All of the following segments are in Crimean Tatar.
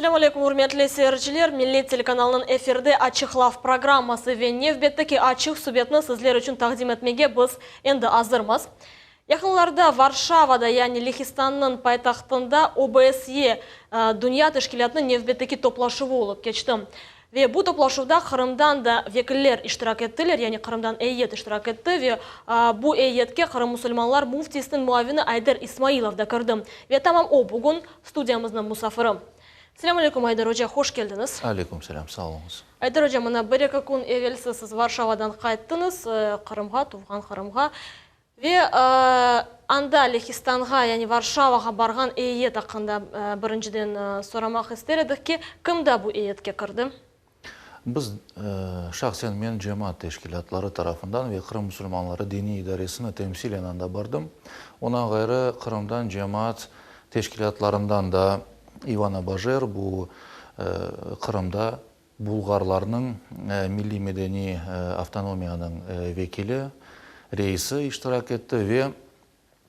Selâm aleyküm, ürmetli seyirciler! Millet telekanalınıñ efirde Açıq laf programması ve nevbetteki açıq subetni sizler içün taqdim etmege biz endi azırmız. Yaqınlarda Varşavada, yani Lehistannıñ paytahtında OBSYE dünya teşkilâtınıñ nevbetteki toplaşuvı olıp keçti. Ve bu toplaşuvda Qırımdan da vekiller iştirak ettiler, yani Qırımdan eyyet iştirak etti ve bu eyyetke Qırım musulmanlar müftisiniñ muavini Ayder İsmailov da kirdi. Ve tamam o bugün studiyamıznıñ musafiri. Selâm aleyküm, Ayder oca, hoş keldiñiz. Aleyküm selâm, sağ oluñız. Ayder oca, mına bir-eki kün evelsi siz Varşavadan qayttıñız, Qırımğa, tuvğan Qırımğa. Ve anda Lehistanğa, yani Varşavağa barğan eyyet aqqında birinciden soramaq ister edik ki, kim da bu eyyetke kirdi? Biz, şahsen men cemaat teşkilâtları tarafından ve Qırım musulmanları diniy idaresini temsilen anda bardım. Ondan ğayrı Qırımdan cemaat teşkilâtlarından da İvan Abajer, bu Qırımda Bulğarlarnıñ milliy-medeniy avtonomiyanıñ vekili, reisi iştirak etti ve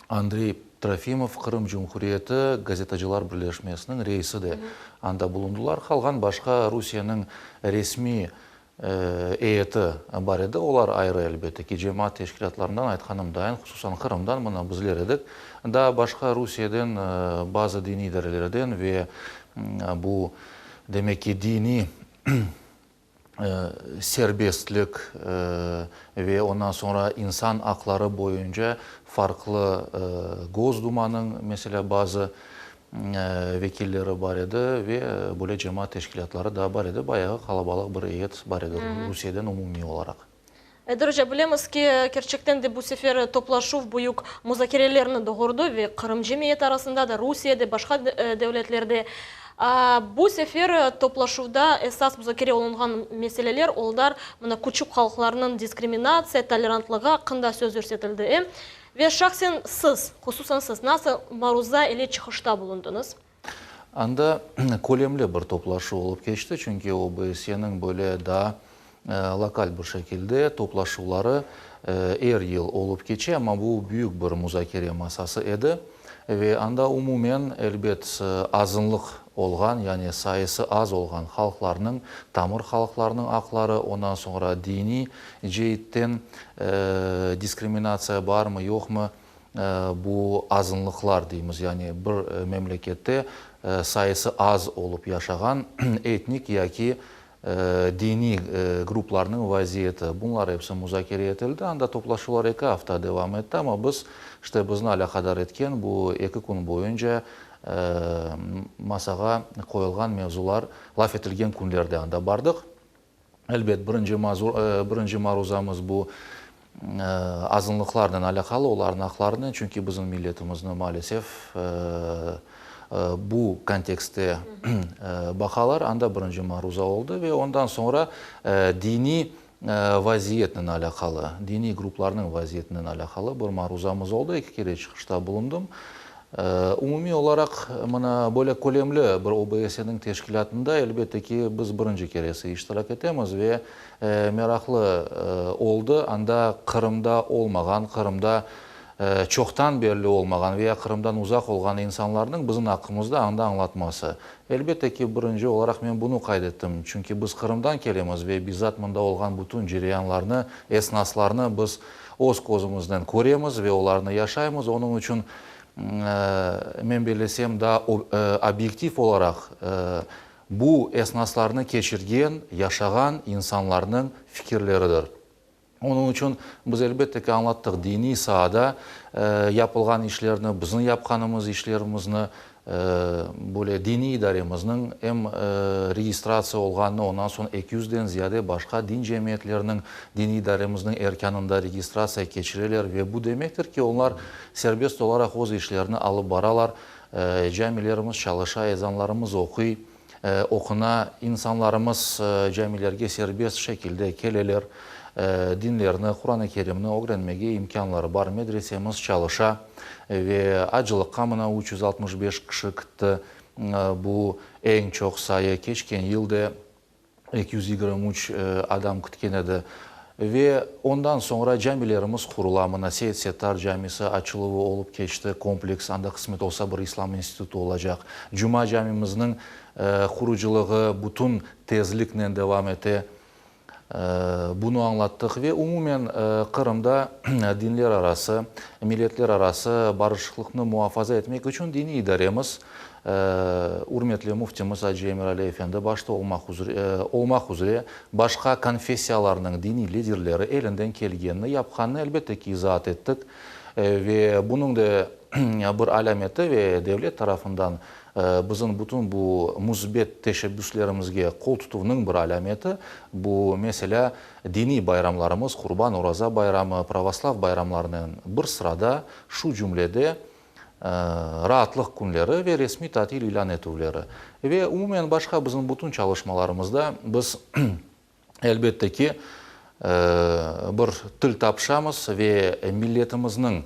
Andrey Trofimov, Qırım Cumhuriyeti gazetacılar birleşmesiniñ reisi de anda bulundılar. Qalğan başqa Rusiyeniñ resmiy eyeti bar edi, olar ayrı, elbette ki, cemaat teşkilâtlarından, aytqanım dayın, hususan Qırımdan, mına bizler edik, daa başqa Rusiyeden bazı diniy idarelerden ve bu Demek ki, diniy serbestlik ve ondan soñra insan aqları boyunca farqlı Gosdumanıñ, meselâ, bazı vekilleri bar edi ve böyle cemaat teşkilâtları da bar edi. Bayağı qalabalıq bir eyet bar edi Rusiyeden umumiy olaraq. Ayder oca, bilemiz ki, kerçekten de bu sefer toplaşuv büyük muzakerelerni doğurdı ve Qırım cemiyeti arasında da, Rusiyede, başqa devletlerde. Bu sefer toplaşuvda esas muzakere olunğan meseleler oldar, mına, küçük halqlarnıñ diskriminatsiya, tolerantlığı aqqında söz yürsetildi, e. Ve şahsen siz, hususan siz, nasıl maruza ile çıqışta bulundıñız? Anda kölemli bir toplaşuv olıp keçti, çünki OBSYEniñ böyle daa lokal bir şekilde toplaşuvları er yıl olıp keçe, amma bu büyük bir muzakere masası edi ve anda umumen, elbet, azınlıq olğan, yani sayısı az olğan halqlarnıñ, tamır halqlarnıñ aqları, ondan soñra diniy ceetten diskriminatsiya barmı, yoqmı, Bu azınlıqlar deymiz, yani bir memlekette sayısı az olıp yaşağan etnik yaki diniy gruplarnıñ vaziyeti. Bunlar episi muzakere etildi. Anda toplaşuvlar eki afta devam etti, amma biz, işte, bizni alâqadar etken bu eki kün boyunca masağa qoyulğan mevzular laf etilgen künlerde anda bardıq. Elbet, birinci birinci maruzamız bu azınlıqlarnen alâqalı, olarnıñ aqlarınen, çünki bizim milletimizni, maalesef, bu kontekstte baqalar. Anda birinci maruza oldı ve ondan soñra diniy vaziyetnen alâqalı, diniy gruplarnıñ vaziyetinen alâqalı bir maruzamız oldı. Eki kere çıqışta bulundım. Umumiy olaraq, mına böyle kölemli bir OBSEniñ teşkilâtında, elbette ki, biz birinci keresi iştirak etemiz ve meraqlı oldı, anda Qırımda olmağan, Qırımda çoqtan berli olmağan ve ya Qırımdan uzaq olğan insanlarnıñ bizim aqqımızda anda añlatması. Elbette ki, birinci olaraq men bunı qayd ettim, çünki biz Qırımdan kelemiz ve bizzat mında olğan bütün cereyanlarnı, esnaslarnı biz Öz közümiznen köremiz ve olarnı yaşaymız, onıñ içün, men bellesem, daa obyektiv olaraq bu esnaslarnı keçirgen, yaşağan insanlarnıñ fikirleridir. Onıñ içün biz, elbette ki, añlattıq, diniy saada yapılğan işlerni, bizim yapqanımız işlerimizni, Böyle diniy idaremizniñ em registratsiya olğanını, ondan soñ eki yüzden ziyade başqa din cemiyetleriniñ diniy idaremizniñ erkânında registratsiya keçireler ve bu demektir ki, onlar serbest olaraq öz işlerini alıp baralar, camilerimiz çalışa, ezanlarımız oquy, oquna, insanlarımız camilerge serbest şekilde keleler, dinlerini, Quran-ı Kerimni ögrenmege imkânları bar, medresemiz çalışa ve acılıqqa mına 365 kişi kitti, bu eñ çoq sayı, keçken yıl da 223 adam kitken edi. Ve ondan soñra camilerimiz qurula, mına Seit Settar camisi açıluvı olıp keçti, kompleks, anda qısmet olsa bir İslam institutı olacaq. Cuma camimizniñ qurucılığı bütün tezliknen devam ete. Bunı añlattıq ve umumen Qırımda dinler arası, milletler arası barışıqlıqnı muafaza etmek içün diniy idaremiz, ürmetli müftimiz Acı Emirali efendi başta olmaq üzre başqa konfessiyalarnıñ diniy liderleri elinden kelgenini yapqanını elbette ki izaat ettik ve bunıñ da bir alâmeti ve devlet tarafından Bizim bütün bu müsbet teşebbüslerimizge qol tutuvnıñ bir alâmeti, bu, meselâ, diniy bayramlarımız, Qurban, Oraza bayramı, pravoslav bayramlarınen bir sırada, şu cümlede, raatlıq künleri ve resmiy tatil ilân etüvleri. Ve umumen başqa bizim bütün çalışmalarımızda biz, Elbette ki, bir til tapışamız ve milletimizniñ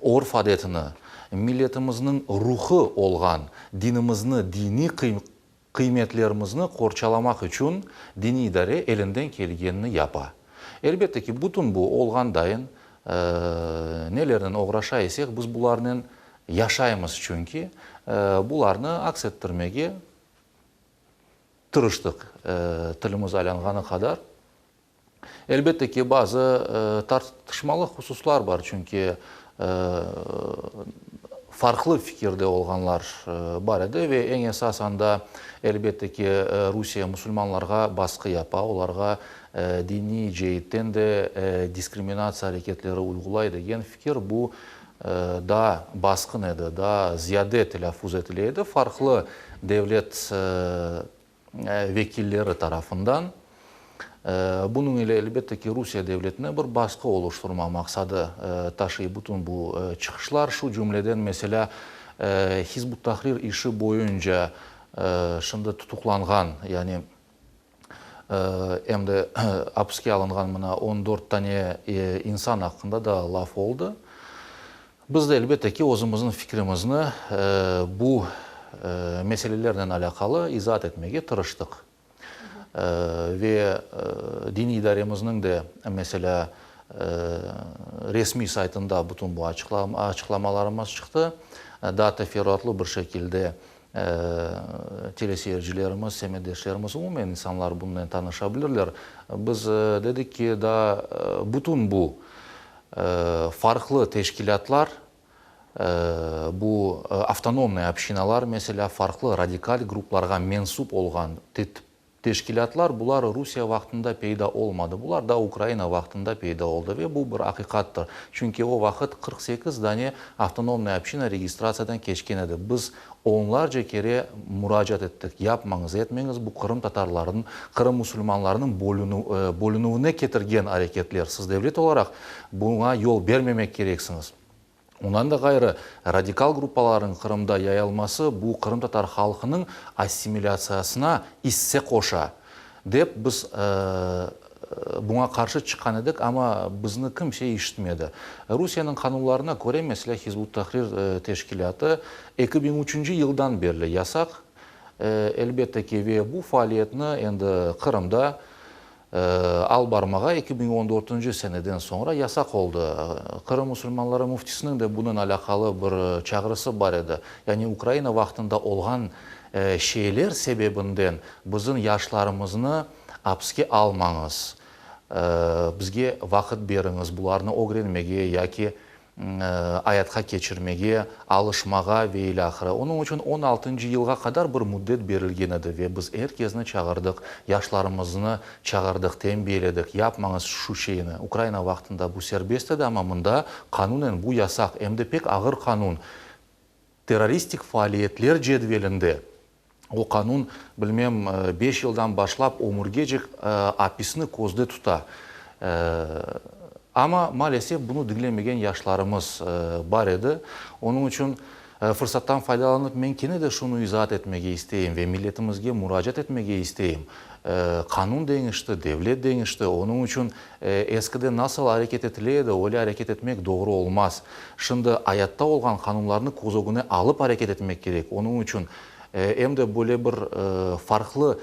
örf-adetini, milletimizniñ ruhı olğan dinimizni, diniy qıymetlerimizni qorçalamaq içün diniy idare elinden kelgenini yapa. Elbette ki, bütün bu olğan dayın nelernen oğraşa isek, biz bularnen yaşaymız, çünki bularnı aks ettirmege Tırıştıq, tilimiz aylanğanı qadar. Elbette ki, bazı tartışmalı hususlar bar, çünki farqlı fikirde olğanlar bar edi ve eñ esas anda, elbette ki, Rusiye musulmanlarğa basqı yapa, olarğa diniy ceetten de diskriminatsiya areketleri uyğulay degen fikir, bu daa basqın edi, daa ziyade telâffuz etile edi farqlı devlet vekilleri tarafından. Bunıñ ile, elbette ki, Rusiye devletine bir basqı oluşturma maqsadı taşıy bütün bu çıqışlar. Şu cümleden, meselâ, Hizb ut-Tahrir işi boyunca şimdi tutuqlanğan, yani Em de apiske alınğan mına 14 tane insan aqqında da laf oldı. Biz de, elbette ki, özümizniñ fikrimizni bu meselelernen alâqalı izaat etmege tırıştıq. Ve diniy idaremizniñ de, meselâ, resmiy saytında bütün bu açıqlamalarımız çıqtı. Daa teferruatlı bir şekilde Teleseyircilerimiz, semetdeşlerimiz, umumen insanlar bunınen tanışa bilirler. Biz dedik ki, daa bütün bu farqlı teşkilâtlar, bu avtonomnıy obşinalar, meselâ, farqlı radikal gruplarğa mensup olğan Teşkilâtlar, bular Rusiye vaqtında peyda olmadı, bular daa Ukraina vaqtında peyda oldı ve bu bir aqiqattır. Çünki o vaqıt 48 dane avtonomnaya obşina registratsiyadan keçken edi. Biz onlarca kere muracaat ettik, yapmañız, etmeñiz, bu qırımtatarlarnıñ, Qırım musulmanlarınıñ bölünüvine ketirgen areketler, siz devlet olaraq buña yol bermemek kereksiñiz. Ondan da ğayrı, radikal gruppalarnıñ Qırımda yayılması bu qırımtatar halqınıñ assimilâtsiyasına isse qoşa, dep biz buña qarşı çıqqan edik, amma bizni kimse işitmedi. Rusiyeniñ qanunlarına köre, meselâ, Hizb ut-Tahrir teşkilâtı 2003-nci yıldan berli yasaq, elbette ki, ve bu faaliyetni endi Qırımda Al barmağa 2014-nci seneden soñra yasaq oldı. Qırım musulmanları müftisiniñ de bunen alâqalı bir çağrısı bar edi. Yani Ukraina vaqtında olğan şeyler sebebinden bizim yaşlarımıznı apiske almañız, bizge vaqıt beriñiz bularnı ögrenmege yaki ayatqa keçirmege, alışmağa ve ilâhre. Onıñ içün on altıncı yılğa qadar bir müddet berilgen edi ve biz er kesni çağırdıq, yaşlarımıznı çağırdıq, tenbiyeledik, yapmañız şu şeyni, Ukraina vaqtında bu serbest edi, amma mında qanunen bu yasaq, em de pek ağır qanun, terroristik faaliyetler cedvelinde o qanun, bilmem, beş yıldan başlap ömürgecek apisni közde tuta. Amma, maalesef, bunı diñlemegen yaşlarımız bar edi. Onıñ içün fırsattan faydalanıp, men kene de şunı izaat etmege isteyim ve milletimizge muracaat etmege isteyim, qanun deñişti, devlet deñişti, onıñ içün eskiden nasıl areket etile edi, öyle areket etmek doğru olmaz. Şimdi ayatta olğan qanunlarnı köz ögüne alıp areket etmek kerek. Onıñ içün. Em de böyle bir farqlı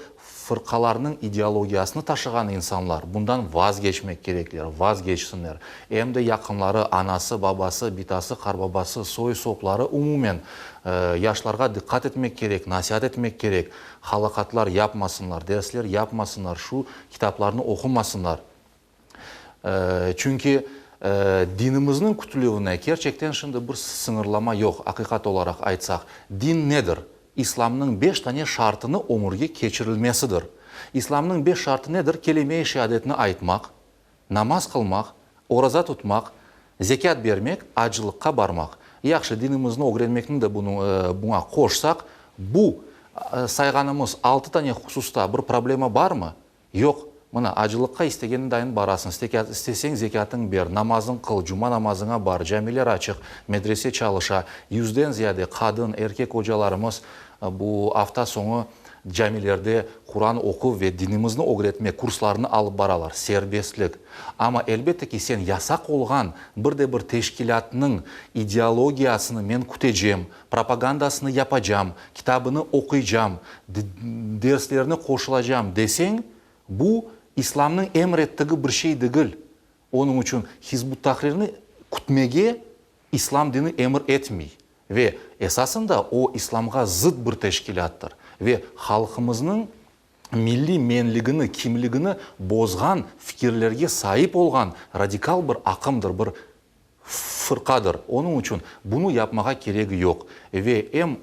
fırqalarnıñ ideologiyasını taşığan insanlar bundan vazgeçmek kerekler, vazgeçsinler. Em de yaqınları, anası, babası, bitası, qarbabası, soy-sopları, umumen, yaşlarğa diqqat etmek kerek, nasiat etmek kerek, halaqatlar yapmasınlar, dersler yapmasınlar, şu kitaplarnı oqumasınlar. Çünki dinimizniñ kütülüvine kerçekten şimdi bir sıñırlama yoq, aqiqat olaraq aytsaq. Din nedir? İslamnıñ beş tane şartını ömürge keçirilmesidir. İslamnıñ beş şartı nedir? Kelime-i şeadetni aytmaq, namaz qılmaq, oraza tutmaq, zekât bermek, acılıqqa barmaq. Yahşı, dinimizni ögrenmekni de buña qoşsaq, bu sayğanımız altı tane hususta bir problema barmı? Yoq. Mına, acılıqqa istegeniñ dayın barasıñ, isteseñ zekâtıñ ber, namazıñ qıl, cuma namazıña bar, camiler açıq, medrese çalışa, yüzden ziyade qadın, erkek ocalarımız bu afta soñu camilerde Quran oquv ve dinimizni ögretme kurslarını alıp baralar. Serbestlik. Amma, elbette ki, sen yasaq olğan bir de bir teşkilâtnıñ ideologiyasını men kütecem, propagandasını yapacam, kitabını oquycam, derslerine qoşulacam deseñ, bu, İslamnıñ emr ettigi bir şey degil. Onıñ içün Hizb-ut-Tahrirni kütmege İslam dini emir etmey. Ve, esasında, o, İslamğa zıt bir teşkilâttır ve halqımıznıñ milliy menligini, kimligini bozğan fikirlerge saip olğan radikal bir aqımdır, bir fırqadır. Onıñ içün bunı yapmağa keregi yoq. Ve em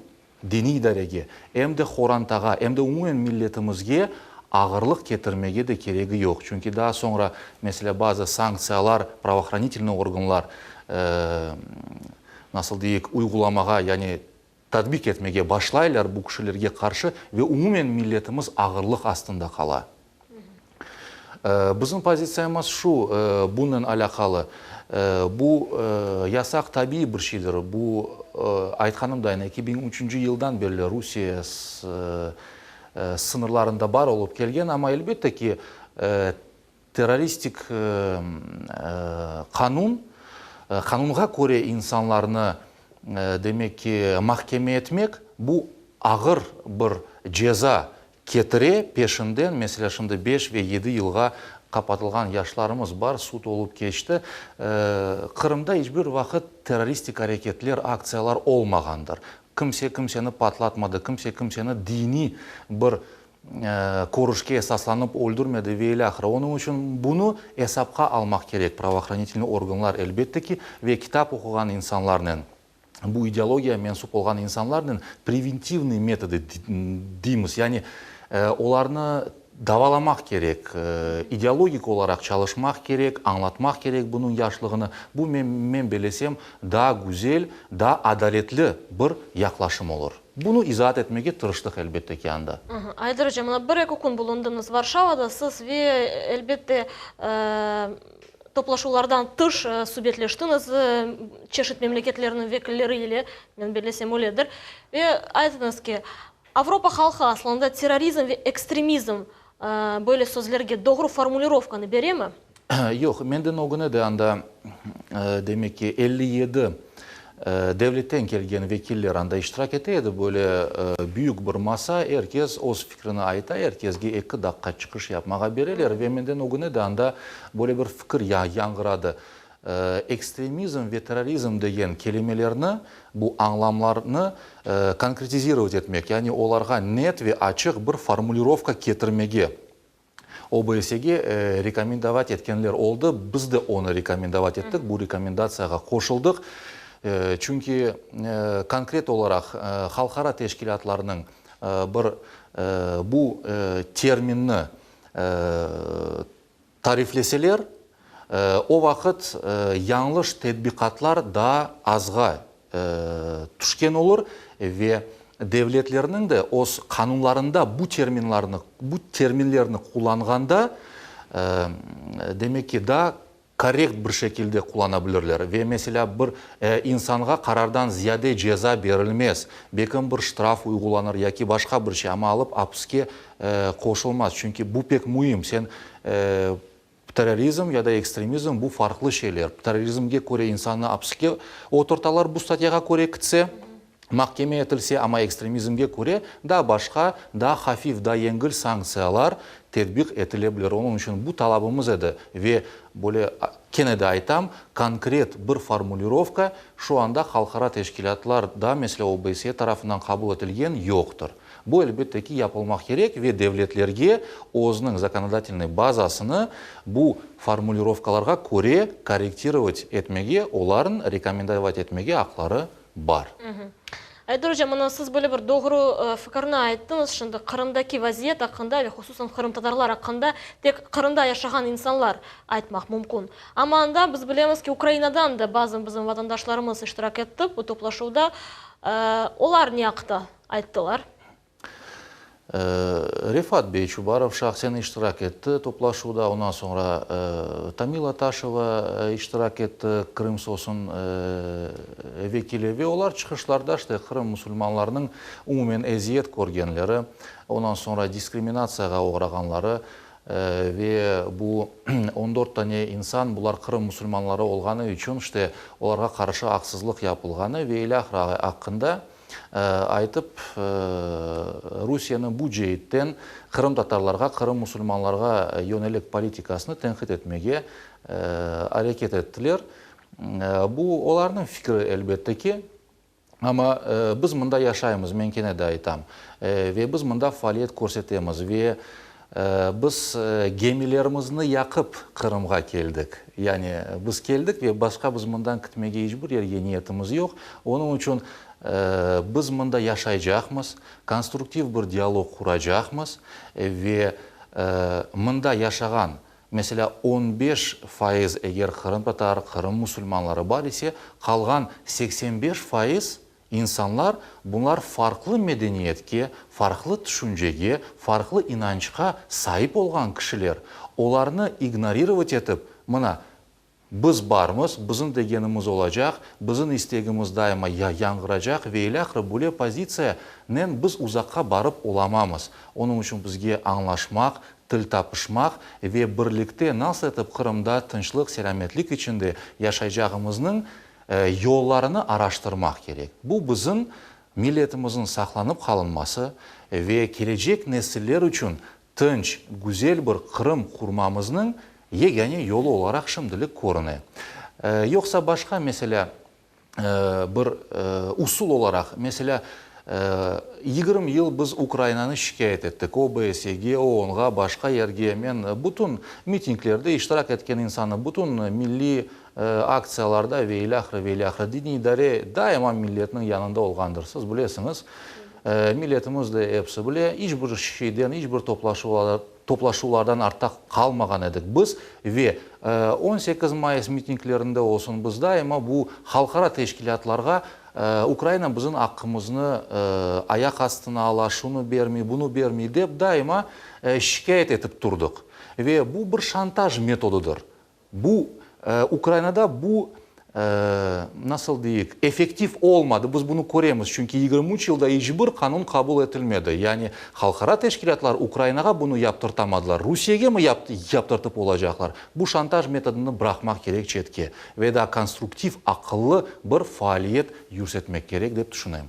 diniy idarege, em de horantağa, em de umumen milletimizge ağırlıq ketirmege de keregi yoq. Çünki daa soñra, meselâ, bazı sanktsiyalar pravohranitelnıy organlar, nasıl deyik, uyğulamağa, yani tatbiq etmege başlaylar bu kişilerge qarşı ve umumen milletimiz ağırlıq astında qala. Bizim pozitsiyamız şu, bunnen alâqalı, bu yasaq tabiiy bir şeydir. Bu, aytqanımday, 2003 yıldan berli Rusiye sıñırlarında bar olıp kelgen, amma, elbette ki, terroristik qanun, qanunğa köre insanlarnı, demek ki, mahkeme etmek, bu ağır bir ceza ketire peşinden, meselâ, şimdi beş ve yedi yılğa qapatılğan yaşlarımız bar, sud olıp keçti. Qırımda iç bir vaqıt terroristik areketler, aktsiyalar olmağandır. Kimse kimseni patlatmadı, kimse kimseni diniy bir körüşke esaslanıp öldürmedi ve ilâhre. Onıñ içün bunı esapqa almaq kerek pravohranitelnıy organlar, elbette ki, ve kitap oquğan insanlarnen. Bu ideologiya mensup olğan insanlarnen preventivnıy metodı deymiz, yani olarnı davalamaq kerek, ideologik olaraq çalışmaq kerek, añlatmaq kerek bunıñ yaşlığını. Bu, men bellesem, daa güzel, daa adaletli bir yaqlaşım olur. Bunı izaat etmege tırıştıq, elbette ki, anda. Ayder oca, mına bir-eki kün bulundıñız Varşavada siz ve, elbette, Toplaşuvlardan tış subetleştiñiz çeşit memleketlerniñ vekilleri ile, men bellesem öyledir. Ve aytıñız ki, Avropa halqı aslında terrorizm ve ekstremizm böyle sözlerge doğru formulirovkanı beremi? Yoq, menden ögüne de anda, demek ki, 57 devletten kelgen vekiller anda iştirak ete edi. Böyle büyük bir masa, er kes öz fikrini ayta, er kesge eki daqqa çıqış yapmağa bereler ve menden ögüne de anda böyle bir fikir yañğıradı, ekstremizm ve terrorizm degen kelimelerni, bu añlamlarnı konkretizirovat etmek, yani olarğa net ve açıq bir formulirovka ketirmege OBSEge rekomendovat etkenler oldı, biz de onı rekomendovat ettik, bu rekomendatsiyağa qoşuldıq. Çünki konkret olaraq halqara teşkilâtlarnıñ bir bu terminni tarifleseler, o vaqıt yañlış tedbiqatlar daa azğa tüşken olur ve devletlerniñ de öz qanunlarında bu terminlarnı, bu terminlerni qullanğanda, demek ki, daa korrekt bir şekilde qullana bilirler. Ve, meselâ, bir insanğa qarardan ziyade ceza berilmez, belkim bir ştraf uyğulanır yaki başqa bir şey, amma alıp apiske qoşulmaz. Çünki bu pek müim, sen Terrorizm ya da ekstremizm, bu farqlı şeyler. Terrorizmge köre insannı apiske oturtalar, bu statyağa köre kitse. mahkeme etilse, amma ekstremizmge köre daa başqa, daa hafif, daa yengil sanktsiyalar tedbiq etile bilir. Onıñ içün bu talabımız edi ve böyle, kene de aytam, konkret bir formulirovka şu anda halqara teşkilâtlarda, meselâ, OBSE tarafından qabul etilgen yoqtır. Bu, elbette ki, yapılmaq kerek ve devletlerge özüniñ zakonodatelnıy bazasını bu formulirovkalarğa köre korrektirovat etmege, olarnı rekomendovat etmege aqları bar. Ayder oca, mına siz böyle bir doğru fikirni ayttıñız. Şimdi Qırımdaki vaziyet aqqında ve hususan qırımtatarlar aqqında tek Qırımda yaşağan insanlar aytmaq mümkün. Amma anda biz bilemiz ki, Ukrainadan da bazı bizim vatandaşlarımız iştirak etti bu toplaşuvda. Olar ne aqta ayttılar? Refat bey Çubarov şahsen iştirak etti toplaşuvda, ondan soñra Tamila Taşeva iştirak etti, Krımsosnıñ vekili, ve olar çıqışlarda işte Qırım musulmanlarınıñ umumen eziyet körgenleri, ondan soñra diskriminatsiyağa oğrağanları ve bu 14 tane insan, bular Qırım musulmanları olğanı içün işte olarğa qarşı aqsızlıq yapılğanı ve ilâhre aqqında aytıp, Rusiyeniñ bu ceetten qırımtatarlarğa, Qırım musulmanlarğa yönelik politikasını tenqit etmege areket ettiler. Bu olarnıñ fikri, elbette ki, amma biz mında yaşaymız, men kene de aytam, ve biz mında faaliyet körsetemiz ve biz gemilerimizni yaqıp Qırımğa keldik. Yani biz keldik ve başqa biz mından ketmege iç bir yerge niyetimiz yoq. Onıñ içün biz mında yaşaycaqmız, konstruktiv bir dialog quracaqmız ve mında yaşağan, meselâ, 15% eger qırımtatar, Qırım musulmanları bar ise, qalğan 85% insanlar, bunlar farqlı medeniyetke, farqlı tüşüncege, farqlı inançqa saip olğan kişiler. Olarnı ignorirovat etip, mına, biz barmız, bizim degenimiz olacaq, bizim istegimiz daima yañğıracaq ve ilâhre böyle pozitsiyanen biz uzaqqa barıp olamamız. Onıñ içün bizge añlaşmaq, til tapışmaq ve birlikte nasıl etip Qırımda tınçlıq, selâmetlik içinde yaşaycağımıznıñ yollarını araştırmaq kerek. Bu bizim milletimizniñ saqlanıp qalınması ve kelecek nesiller içün tınç, güzel bir Qırım qurmamıznıñ yegâne yolu olaraq şimdilik körüne. Yoqsa başqa, meselâ, bir usul olaraq, meselâ, 20 yıl biz Ukrainanı şikâyet ettik OBSEge, OONğa, başqa yerge. Men bütün mitinglerde iştirak etken insanım, bütün milliy aktsiyalarda ve ilâhre, ve ilâhre. Diniy idare daima milletniñ yanında olğandır, siz bilesiñiz. Milletimiz de episi bile. İç bir şeyden, iç bir toplaşuvlardan artta qalmağan edik biz ve 18 mayıs mitinglerinde olsun biz daima bu halqara teşkilâtlarğa Ukraina bizim aqqımıznı ayaq astına ala, şunı bermey, bunı bermey dep daima şikâyet etip turdıq. Ve bu bir şantaj metodıdır. Bu Ukrainada bu, nasıl deyik, effektiv olmadı, biz bunı köremiz, çünki 23 yılda iç bir qanun qabul etilmedi. Yani halqara teşkilâtlar Ukrainağa bunı yaptırtamadılar, Rusiyege mi yaptırtıp olacaqlar? Bu şantaj metodını bıraqmaq kerek çetke ve daa konstruktiv, aqıllı bir faaliyet yürsetmek kerek, dep tüşünem.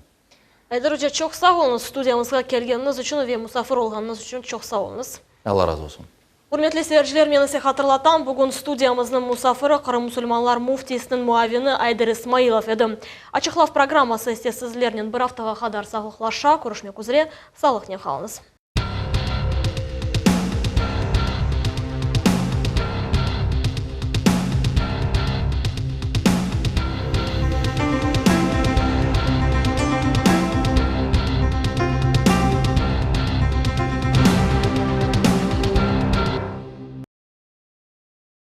Ayder oca, çoq sağ oluñız, studiyamızğa kelgeniñiz içün ve musafir olğanıñız içün çoq sağ oluñız. Allah razı olsun. Ürmetli seyirciler, men ise hatırlatam, bugün studiyamıznıñ musafiri Qırım musulmanlar müftisiniñ muavini Ayder İsmailov edi. Açıq laf programması ise sizlernen bir aftağa qadar sağlıqlaşa, körüşmek üzre, sağlıqnen qalıñız.